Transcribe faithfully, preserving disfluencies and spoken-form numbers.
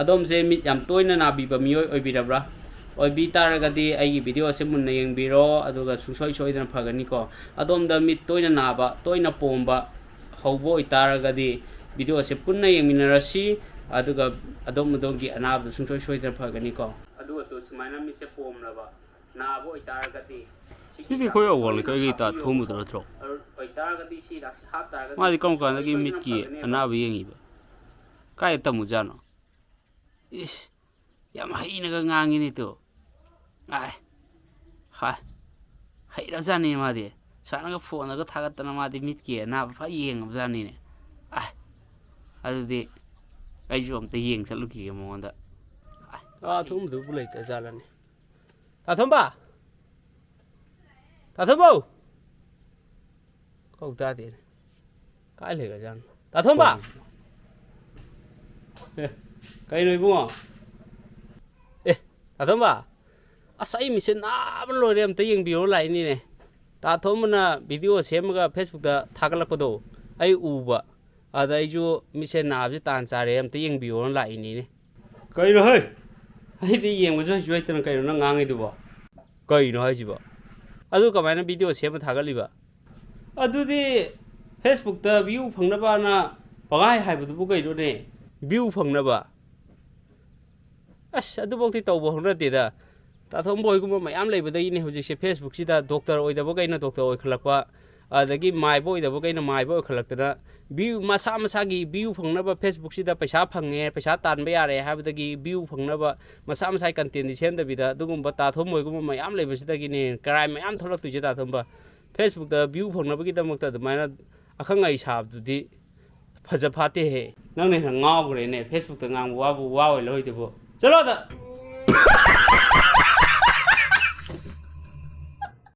ꯑꯗꯣꯝꯁꯦ ꯃꯤꯠ ꯌꯥꯝ ꯇꯣꯏꯅ ꯅꯥꯕꯤꯕ ꯃꯤꯑꯣꯏ ꯑꯣꯏꯕꯤꯔꯕ꯭ꯔꯥ? ꯑꯣꯏꯕꯤ ꯇꯥꯔꯒꯗꯤ ꯑꯩꯒꯤ ꯚꯤꯗꯤꯑꯣ ꯑꯁꯤ ꯃꯨꯟꯅ ꯌꯦꯡꯕꯤꯔꯣ, ꯑꯗꯨꯒ ꯁꯨꯡꯁꯣꯏ ꯁꯣꯏꯗꯅ ꯐꯒꯅꯤꯀꯣ꯫ ꯑꯗꯣꯝꯗ ꯃꯤꯠ ꯇꯣꯏꯅ ꯅꯥꯕ, ꯇꯣꯏꯅ ꯄꯣꯝꯕ ꯍꯧꯕ ꯑꯣꯏꯇꯥꯔꯒꯗꯤ ꯚꯤꯗꯤꯑꯣ ꯑꯁꯤ ꯄꯨꯟꯅ ꯌꯦꯡꯃꯤꯟꯅꯔꯁꯤ, ꯑꯗꯨꯒ ꯑꯗꯣꯝ ꯑꯗꯣꯝꯒꯤ ꯑꯅꯥꯕꯗꯨ ꯁꯨꯡꯁꯣꯏ ꯁꯣꯏꯗꯅ ꯐꯒꯅꯤꯀꯣ꯫ ꯑꯗꯨꯒ ꯇꯨ ꯁꯨꯃꯥꯏꯅ ꯃꯤꯠꯁꯦ ꯄꯣꯝꯂꯕ, ꯅꯥꯕ ꯑꯣꯏꯇꯥꯔꯒꯗꯤ ꯁꯤꯒꯤ ꯁꯤꯗꯤ ꯑꯩꯈꯣꯏ ꯍꯤꯗꯥꯛꯁꯦ ꯑꯋꯥꯡ ꯇꯣꯏꯅ ꯂꯩꯀꯥꯏꯒꯤ ꯇꯥ ꯍꯥꯞꯄꯤꯌꯨ꯫ ꯊꯣꯡꯕꯗꯨ ꯅꯠꯇ꯭ꯔꯣ? ꯑꯗꯨ ꯑꯣꯏꯇꯥꯔꯒꯗꯤ ꯁꯤ ꯍꯤꯗꯥꯛꯁꯦ ꯍꯥꯞ ꯇꯥꯔꯒꯗꯤ ꯃꯥꯗꯤ ꯀꯔꯝ ꯁꯨꯡꯁꯣꯏ ꯀꯥꯟꯗꯒꯤ ꯁꯣꯏꯗꯅ ꯃꯤꯠꯀꯤ ꯐꯒꯅꯦꯕ꯫ ꯑꯅꯥꯕ ꯌꯦꯡꯉꯤꯕ? ꯀꯥꯏꯗ ꯇꯝꯃꯨꯖꯥꯠꯅꯣ? ꯏꯁ, ꯌꯥꯝ ꯍꯩꯅꯒ ꯉꯥꯡꯉꯤꯅꯦ ꯇꯨ꯫ ꯑꯥꯏ, ꯍꯥꯏ, ꯍꯩꯔꯖꯥꯠꯅꯤ ꯃꯥꯗꯤ꯫ ꯁꯨꯃꯥꯏꯅꯒ ꯐꯣꯟꯗꯒ ꯊꯥꯒꯠꯇꯅ ꯃꯥꯗꯤ ꯃꯤꯠꯀꯤ ꯑꯅꯥꯕ ꯐ ꯌꯦꯡꯉꯕꯖꯥꯠꯅꯤꯅꯦ꯫ ꯑꯥꯏ, ꯑꯗꯨꯗꯤ ꯑꯩꯁꯨ ꯑꯝꯇ ꯌꯦꯡ ꯆꯠꯂꯨꯈꯤꯒꯦ ꯃꯉꯣꯟꯗ꯫ ꯑꯥꯏ꯫ ꯑꯥ, ꯑꯊꯨꯝꯕꯗꯨꯕꯨ ꯂꯩꯇ ꯖꯥꯠꯂꯅꯦ? ꯇꯥꯊꯣꯝꯕ! ꯇꯥꯊꯣꯝꯕꯧ! ꯀꯧ ꯇꯥꯗꯦꯅꯦ꯫ ꯀꯥꯏ ꯂꯩꯈ꯭ꯔꯖꯥꯠꯅꯣ? ꯇꯥꯊꯣꯝꯕ! ꯑꯦ, ꯀꯩꯅꯣ ꯏꯕꯨꯡꯉꯣ? ꯑꯦ, ꯇꯥꯊꯣꯝꯕ! ꯑꯁ, ꯑꯩ ꯃꯤꯠꯁꯦ ꯅꯥꯕꯅ ꯂꯣꯏꯔꯦ, ꯑꯝꯇ ꯌꯦꯡꯕꯤꯌꯣ ꯂꯥꯛꯏꯅꯤꯅꯦ꯫ ꯇꯥꯊꯣꯝꯕꯅ ꯚꯤꯗꯤꯑꯣ ꯁꯦꯝꯃꯒ ꯐꯦꯁꯕꯨꯛꯇ ꯊꯥꯒꯠꯂꯛꯄꯗꯣ ꯑꯩ ꯎꯕ꯫ ꯑꯗ ꯑꯩꯁꯨ ꯃꯤꯠꯁꯦ ꯅꯥꯕꯁꯦ ꯇꯥꯟ ꯆꯥꯔꯦ, ꯑꯝꯇ ꯌꯦꯡꯕꯤꯌꯣꯅ ꯂꯥꯛꯏꯅꯤꯅꯦ꯫ ꯀꯩꯅꯣ ꯍꯩ? ꯑꯩꯗꯤ ꯌꯦꯡꯕꯁꯨ ꯍꯩꯁꯨ ꯍꯩꯇꯅ ꯀꯩꯅꯣ ꯅꯪ ꯉꯥꯡꯉꯤꯗꯨꯕꯣ? ꯀꯩꯅꯣ ꯍꯥꯏꯁꯤꯕꯣ? ꯑꯗꯨ ꯀꯃꯥꯏꯅ ꯚꯤꯗꯤꯑꯣ ꯁꯦꯝꯃ ꯊꯥꯒꯠꯂꯤꯕ? ꯑꯗꯨꯗꯤ ꯐꯦꯁꯕꯨꯛꯇ ꯚ꯭ꯌꯨ ꯐꯪꯅꯕꯅ ꯄꯪꯍꯥꯏ ꯍꯥꯏꯕꯗꯨꯕꯨ ꯀꯩꯅꯣꯅꯦ? ꯚ꯭ꯌꯨ ꯐꯪꯅꯕ? ꯑꯁ, ꯑꯗꯨꯐꯧꯗꯤ ꯇꯧꯕ ꯍꯧꯅꯗꯦꯗ꯫ ꯇꯥꯊꯣꯝꯕ ꯍꯣꯏꯒꯨꯝꯕ ꯃꯌꯥꯝ ꯂꯩꯕꯗꯒꯤꯅꯦ ꯍꯧꯖꯤꯛꯁꯦ ꯐꯦꯁꯕꯨꯛꯁꯤꯗ ꯗꯣꯛꯇꯔ ꯑꯣꯏꯗꯕꯈꯩꯅ ꯗꯣꯛꯇꯔ ꯑꯣꯏꯈꯠꯂꯛꯄ, ꯑꯗꯒꯤ ꯃꯥꯏꯕ ꯑꯣꯏꯗꯕꯈꯩꯅ ꯃꯥꯏꯕ ꯑꯣꯏꯈꯠꯂꯛꯇꯅ, ꯚ꯭ꯌꯨ, ꯃꯁꯥ ꯃꯁꯥꯒꯤ ꯚ꯭ꯌꯨ ꯐꯪꯅꯕ, ꯐꯦꯁꯕꯨꯛꯁꯤꯗ ꯄꯩꯁꯥ ꯐꯪꯉꯦ, ꯄꯩꯁꯥ ꯇꯥꯟꯕ ꯌꯥꯔꯦ ꯍꯥꯏꯕꯗꯒꯤ ꯚ꯭ꯌꯨ ꯐꯪꯅꯕ ꯃꯁꯥ ꯃꯁꯥꯒꯤ ꯀꯟꯇꯦꯟꯗꯤ ꯁꯦꯝꯗꯕꯤꯗ, ꯑꯗꯨꯒꯨꯝꯕ ꯇꯥꯊꯣꯝ ꯍꯣꯏꯒꯨꯝꯕ ꯃꯌꯥꯝ ꯂꯩꯕꯁꯤꯗꯒꯤꯅꯦ ꯀ꯭ꯔꯥꯏꯝ ꯃꯌꯥꯝ ꯊꯣꯛꯂꯛꯇꯣꯏꯁꯦ ꯇꯥꯊꯣꯝꯕ꯫ ꯐꯦꯁꯕꯨꯛꯇ ꯚ꯭ꯌꯨ ꯐꯪꯅꯕꯒꯤꯗꯃꯛꯇ ꯑꯗꯨꯃꯥꯏꯅ ꯑꯈꯪ ꯑꯍꯩ ꯁꯥꯕꯗꯨꯗꯤ ꯐꯖ ꯐꯥꯠꯇꯦꯍꯦ꯫ ꯅꯪꯅ ꯍꯦꯟꯅ ꯉꯥꯎꯈ꯭ꯔꯦꯅꯦ, ꯐꯦꯁꯕꯨꯛꯇ ꯉꯥꯡꯕ ꯋꯥꯕꯨ ꯋꯥ ꯑꯣꯏ ꯂꯧꯔꯤꯗꯨꯕꯨ꯫ ꯆꯠꯂꯣ ꯑꯗ!